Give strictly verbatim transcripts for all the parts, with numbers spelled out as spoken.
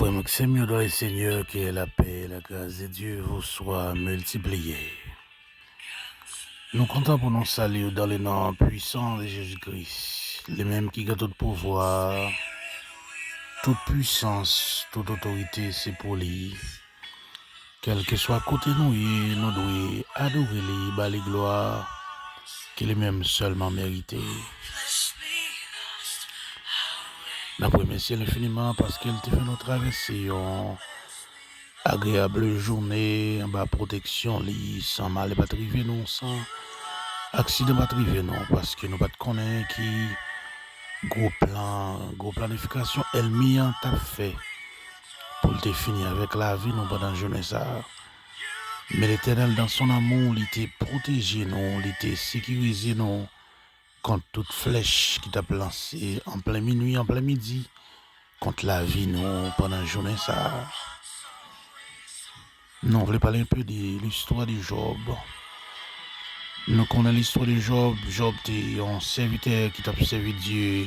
Frè m ak sè m yo dans le Seigneur, que la paix et la grâce de Dieu vous soient multipliées. Nou kontan pou nou salye w dans le nom puissant de Jésus-Christ, li menm ki gen tout pouvwa, tout pwisans, tout otorite, se pou li. Kèlkeswa kote nou ye, nou dwe adore li, ba li glwa, ke li menm sèlman merite. N ap remèsye l enfiniman paske l te fè nou travèse yon agreyab jounen anba pwoteksyon li, san malè pa t rive nou, san aksidan pa t rive nou, paske nou pa t konnen ki gwo plan, gwo planifikasyon ènmi an t ap fè pou l te fini avèk lavi nou pandan jounen sa a. Men Letènèl, dans son amour, li te pwoteje nou, li te sekirize nou kont tout flèch ki t ap lanse an plen minui, an plen midi, kont lavi nou pandan jounen sa a. Nou vle pale enpe de listwa de Jòb. Nou konnen listwa de Jòb. Jòb te yon sèvitè ki t ap sèvi Dye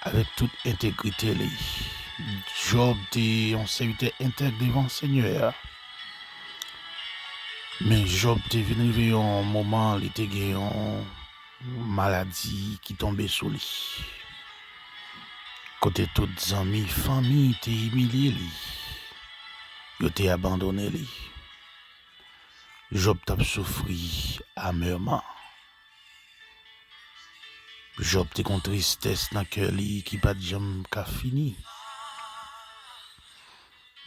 avèk tout entegrite li. Jòb te yon sèvitè entèg devan Senyè a. Men Jòb te vin rive yon moman, li te gen yon maladi ki tonbe sou li. Kote tout zanmi, fanmi te imilye li, yo te abandone li. Jòb t ap soufri amèman. Jòb te gen yon tristès nan kè li ki pa t janm ka fini.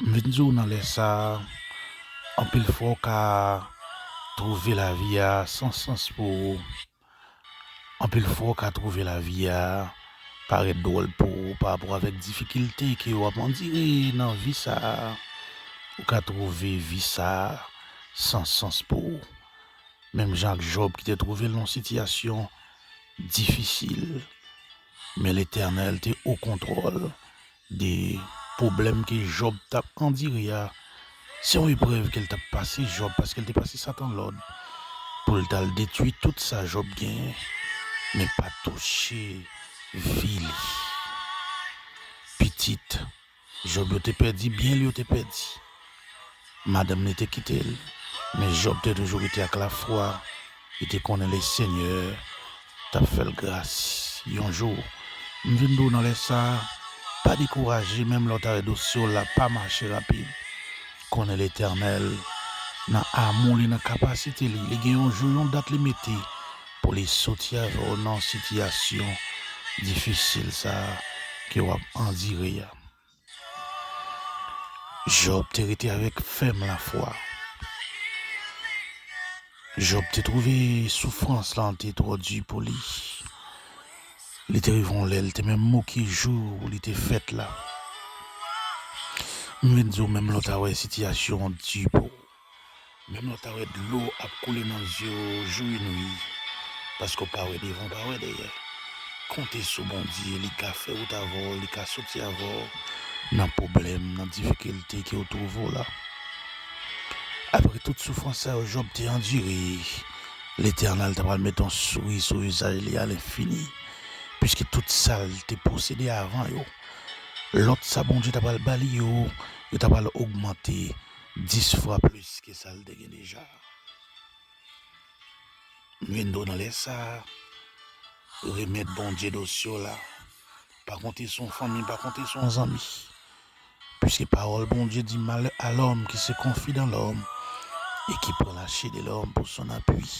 M vin di w nan lè sa a, anpil fwa w ka twouve lavi a san sans pou ou. Anpil fwa w ka twouve lavi a parèt dwòl pou ou pa rapò avèk difikilte ke w ap andire nan vi sa a. Ou ka twouve vi sa a san sans pou ou. Menm jan ak Jòb ki te twouve l nan yon sitiyasyon difisil, men Letènèl te o kontwòl de pwoblèm ke Jòb t ap andire a. Se yon eprèv ke l t ap pase Jòb, paske l te pase Satan lòd pou l t al detwi tout sa Jòb genyen, men pa touche vi li. Pitit Jòb yo te pèdi, byen li yo te pèdi. Madanm li te kite l, men Jòb te toujou rete ak lafwa. Li te konnen Lesenyè t ap fè l gras. Yon jou, m vin di w nan lè sa a, pa dekouraje, menm lè w ta wè dosye w la pa mache rapid. Konnen Letènèl, nan amou li, nan kapasite li, li gen yon jou, yon dat li mete pou li soti avè w nan sitiyasyon difisil sa a ke w ap andire a. Jòb te rete avèk fèm lafwa. Jòb te twouve soufrans lan te twò di pou li. Li te rive yon lè, li te menm moke jou li te fèt la. M vin di w, menm lè w ta wè sitiyasyon an di pou ou, menm lè w ta wè dlo ap koule nan zye w jou e nwi, paske w pa wè devan, w pa wè dèyè. Konte sou Bondye, li ka fè wout avè w, li ka soti avè w nan pwoblèm, nan difikilte ke w twouve w la. Apre tout soufrans sa yo Jòb te andire, Letènèl ta pral mete yon souri sou vizaj li alenfini, piske tout sa l te posede avan yo, lòt sa Bondye ta pral ba li yo, yo ta pral ogmante dis fwa plis ke sa l te gen deja. M vin di w nan lè sa a, remèt Bondye dosye w la. Pa konte sou yon fanmi, pa konte sou yon zanmi. Piske pawòl Bondye di, malheur à l'homme qui se confie dans l'homme et qui prend la chair de l'homme pour son appui.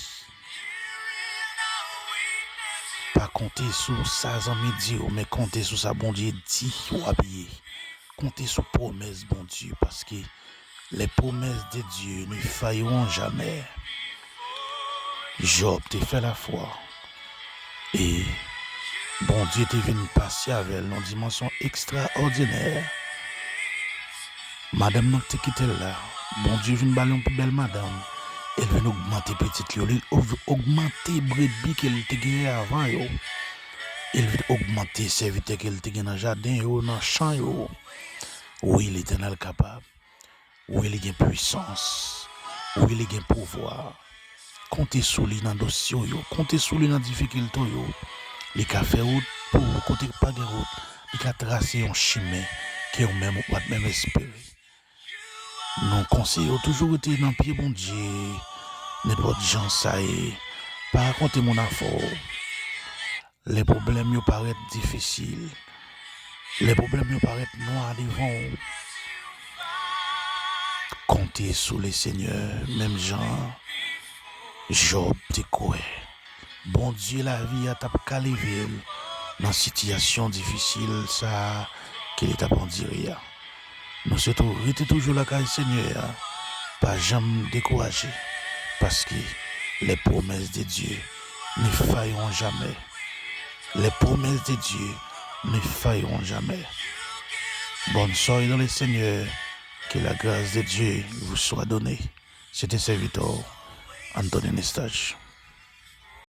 Pa konte sou sa zanmi di w, men konte sou sa Bondye di w apiye. Konte sou pwomès Bondye, paske les promesses de Dieu ne failleront jamais. Jòb te fè lafwa, e Bondye te vin pase avè l nan dimansyon ekstraòdinè. Madanm nan ki te kite l la, Bondye vin ba l yon pi bèl madanm, e l vin ogmante pitit li yo, li og-, ogmante brebi ke l te genyen avan yo. E l vin ogmante sèvitè ke l te gen nan jaden yo, nan chan yo. Wi, Letènèl kapab. Wi, li gen pwisans. Wi, li gen pouvwa. Konte sou li nan dosye w yo. Konte sou li nan difikilte w yo. Li ka fè wout pou ou kote pa gen wout. Li ka trase yon chimen ke ou menm ou pa t menm espere. Nou konseye w toujou rete nan pye Bondye, nenpòt jan sa ye. Pa rakonte moun afè w. Lè pwoblèm yo parèt difisil, lè pwoblèm yo parèt nwa devan w, konte sou Lesenyè, menm jan Jòb te kwè. Bondye lavi a t ap ka leve l nan sitiyasyon difisil sa a ke li t ap andire a. Nou swete w rete toujou lakay Senyè a. Pa janm dekouraje, paske les promesses de Dieu ne failleront jamais. Les promesses de Dieu ne failleront jamais. Bonne soirée dans le Seigneur. Que la grâce de Dieu vous soit donnée. C'était serviteur Anthony Nestache.